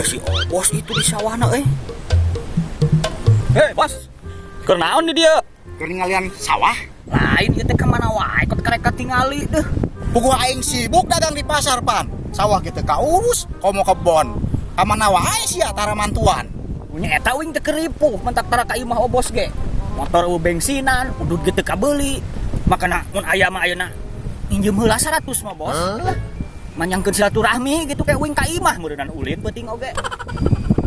Jika si Obos itu di sawahna euy. Hei, Bos. Keur naon di dieu? Keur ningalian sawah. Lain ieu teh ka mana wae kok karek katingali deuh. Puguh aing sibuk dagang di pasar pan. Sawah gitu kaurus, komo kebon. Ka mana wae sia tara mantuan. Punya eta uing teh keripuh mentak tara ka imah Obos ge. Motor eueuh bensinan, udud ge teu kabeuli. Makana mun aya mah ayeuna injem heula 100 mah, Bos. Manyangkeun silaturahmi gitu kayak uing ka imah meureunnan ulin peuting oge.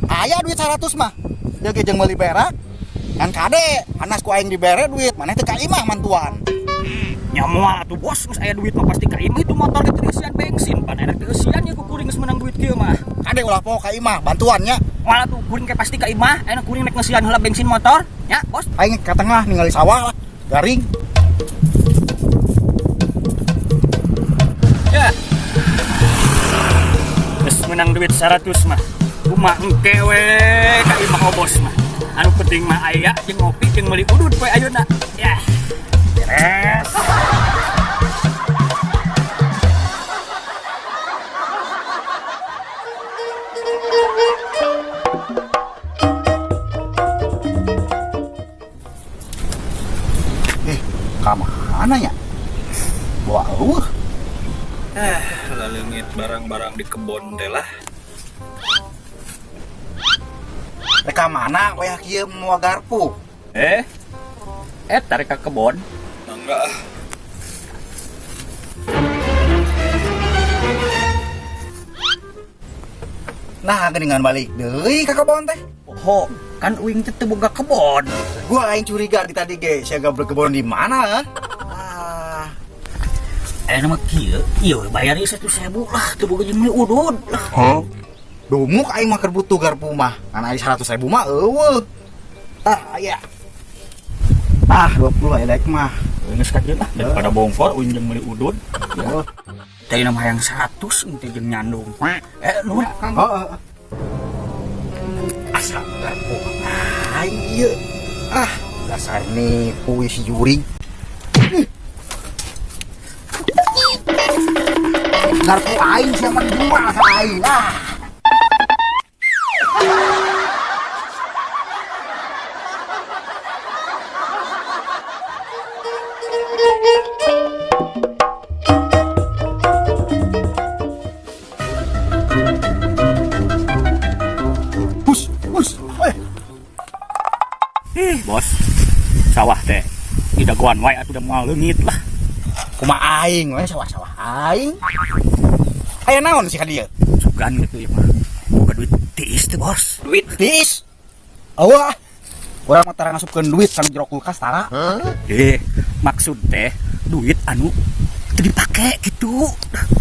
Aya duit 100 mah. Dia ge jeung meuli berak. Kan kade, anas ku aing dibere duit, maneh teu ka imah mantuan. Nya moal atuh Bos, geus aya duit mah pasti ka imah itu motor ge teu dieusian bensin, pan enak teu eusian ye ku kuring geus meunang duit kieu mah. Kade ulah poho ka imah, bantuannya. Moal atuh kuring ge pasti ka imah, ayeuna kuring rek ngeusian heula bensin motor, nya Bos. Aing ka tengah ningali sawah lah, garing. Ya. Geus meunang duit 100 mah. Kumaha engke we ka imah Obos mah. Anu penting mah aya jeung ngopi jeung meuli udud poe ayeuna. Ya. Beres. Ka mana ya? Bawa eueuh. Laleungit barang-barang di kebon teh lah. Rek ka mana wayah kieu moal garpu? Tarik ka kebon. Mangga ah. Nah, geuningan balik deui ka kebon teh. Oh, kan uing teh teu boga kebon. Gua aing curiga di tadi ge, sia gak berkebon di mana? Ah. Ayeuna mah kieu, ieu bayar ieu 100.000 lah, teu boga jeung meuli udud lah. Hah? Dumuk aing mah keur butuh garpu mah. Ngan aya 100.000 mah eueuh. Tah aya. Tah 20 aya daek mah. Geus ka dieu lah daripada bongkor uing jeung meuli udud. Heeh. Tadi nama hayang 100 teh jeung nyandung. Nuhun. Heeh. Asa garpu aing ieu. Ah, dasar nipu si juring. Garpu aing sia mah dijual ka aing. Ah. Hus, hus, eh. Ih, Bos. Sawah teh didagoan wae atuh da moal leungit lah. Kumaha aing we sawah-sawah aing. Aya naon sih ka dieu? Sugan gitu ya mah. Boga duit tiis teh, Bos. Duit tiis? Eueuh. Urang mah tara ngasupkeun duit kana jero kulkas tara. Hah? Maksud teh duit anu teu dipake gitu.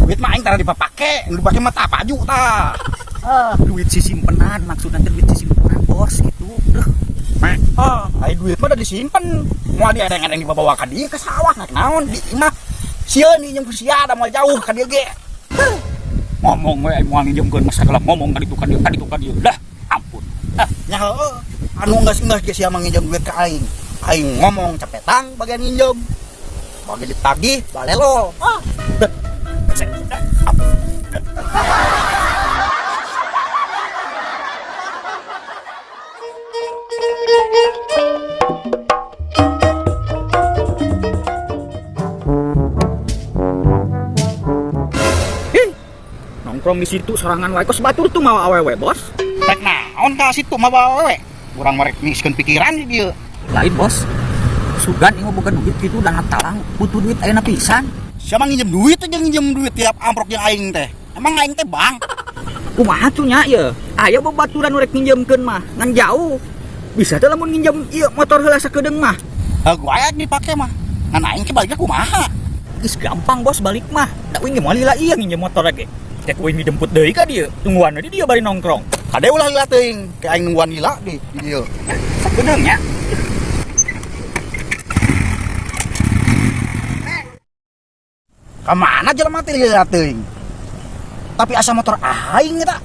Duit mah aing tara dipapake, nu dipake mah tah baju tah. Ah, duit sisimpenan maksudna teh duit sisimpenan, Bos gitu. Duh. Ah, ai duit mah da disimpen. Moal diadeng-adeng dibawa ka dieu ka sawah naik naon di imah. Sieun injem ku sia da moal jauh ka dieu ge. Huh. Ngomong we moal nginjemkeun mah sagala ngomong ka ditu ka dieu ka ditu ka dieu. Dah, ampun. Ah, nya heueuh. Anu geus-geus ge sia mah nginjem duit ka aing. Aing ngomong cepetang bagian nginjem. Bagi ditagih balelo. Ah. Dah. Ampun. Ih, nongkrong di situ sorangan wae kos batur tuh mawa awewe, Bos. Rek naon ka situ mawa awewe? Urang mah rek ngiskeun pikiran di dieu. Lain, Bos. Sugan ieu boga duit kitu dan talang butuh duit ayeuna pisan. Siapa nginjem duit aja nginjem duit tiap amprok jeung aing teh. Emang aing teh bank? Kumaha tuh nya ieu? Aya babaturan nu rek nginjemkeun mah, ngan jauh. Bisa teh lamun nginjem ieu motor heula sakedeung mah. Heuh, gua aya dipake mah. Ngan aing ke baliknya kumaha? Geus gampang, Bos, balik mah. Da uing ge moal lila ieu nginjem motor ge. Teh uing dijemput deui ka dieu. Tungguan di dieu bari nongkrong. Kade ulah lila teuing, ke aing nungguan lila di dieu. Sakedeung nya. Ka mana jelema teh lila teuing? Tapi asa motor aing eta.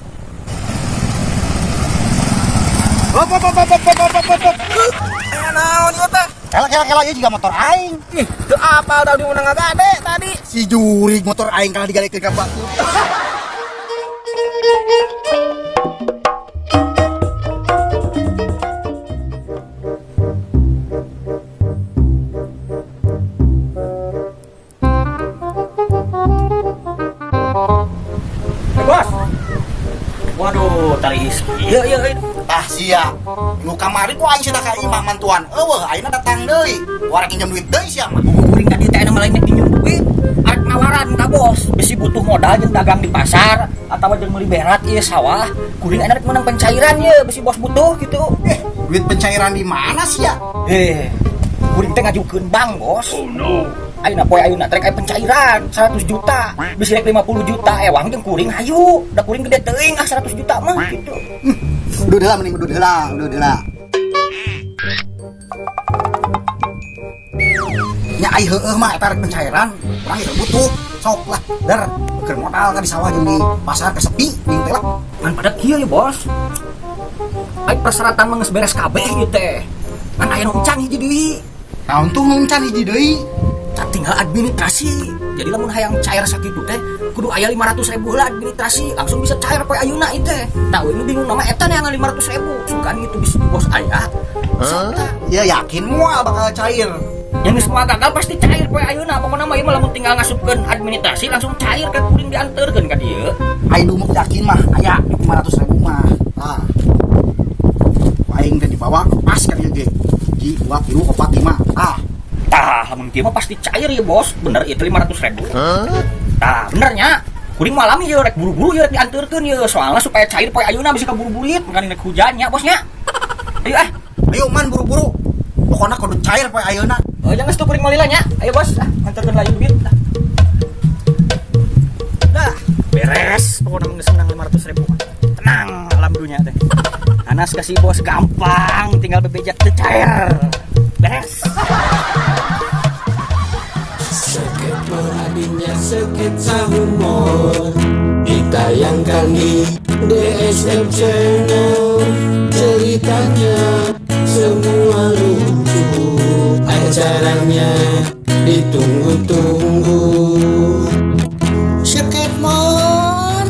Hop hop hop hop hop hop hop hop. Naon ieu teh? Kela kela kela ieu juga motor aing. Ih, teu apal da diundang ngagade tadi. Si jurig motor aing kalah digalikeun ka batu. Bos. Waduh, taris. Iya, iya, iya. Tah sia. Minggu kamari ku aing cenah ka imah mantuan. Eueuh, ayeuna datang deui. Warek injem duit deui sia mah. Kuring tadi teh anu lain pinjem duit. Arek nawaran ka bos. Bisi butuh modal jeung dagang di pasar atawa jeung meuli berat ieu sawah. Kuring aya rek menang pencairan ye, bisi bos butuh gitu. Eh, duit pencairan di mana sia? Eh, kuring teh ngajukeun bank, Bos. Oh no. Ayeuna poe ayeuna trek aya pencairan 100 juta. Bisi rek 50 juta ewang jeung kuring hayu. Da kuring gede teuing ah 100 juta mah gitu. Udah heula mending udah heula, udah heula. Nya ai heueuh mah eta rek pencairan, urang geus butuh. Sok lah, der keur modal ka di sawah jeung di pasar kesepi jeung teh lah. Ngan pada kieu ya, Bos. Ai persyaratan mah geus beres kabeh ieu teh. Ngan aya nu encan hiji deui. Naon tuh nu encan hiji deui? Tinggal administrasi. Jadi lamun hayang cair sakitu teh kudu aya 500 ribu heula administrasi, langsung bisa cair poe ayeuna ieu teh. Tah nu bingung nama eta neangan 500 ribu. Sugan gitu bisa di bos aya. Huh? Ya yakin moal bakal cair. Yang semua gagal pasti cair poe ayeuna. Pokona mah ieu mah lamun tinggal ngasupkeun administrasi langsung cair kan kuring dianterkeun ka dieu. Aing dumuk yakin mah aya 500 ribu mah. Tah. Aing teh dibawa pas ka dieu ge. 1 2 3 4 5. Tah. Tah, lamun kieu mah pasti cair ya bos. Bener itu 500 ribu. Tah, benernya. Kuring mah lami ye rek buru-buru ye rek dianterkeun ye. Soalnya supaya cair poe ayeuna bisa kaburu-burit, makanya rek hujan nya bosnya. Ayo ah. Ayo man buru-buru. Pokoknya kudu cair poe ayeuna. Oh, jangan geus kuring malila nya. Ayo bos, ah, anterkeun layu duit. Dah, beres. Pokoknya geus menang 500 ribu. Tenang alam dunia teh. Anas kasih bos gampang, tinggal bebejat teh cair. Beres. Sketmor adinya sketsa humor ditayangkan di DSM Channel. Ceritanya semua lucu, acaranya ditunggu-tunggu. Sketmor.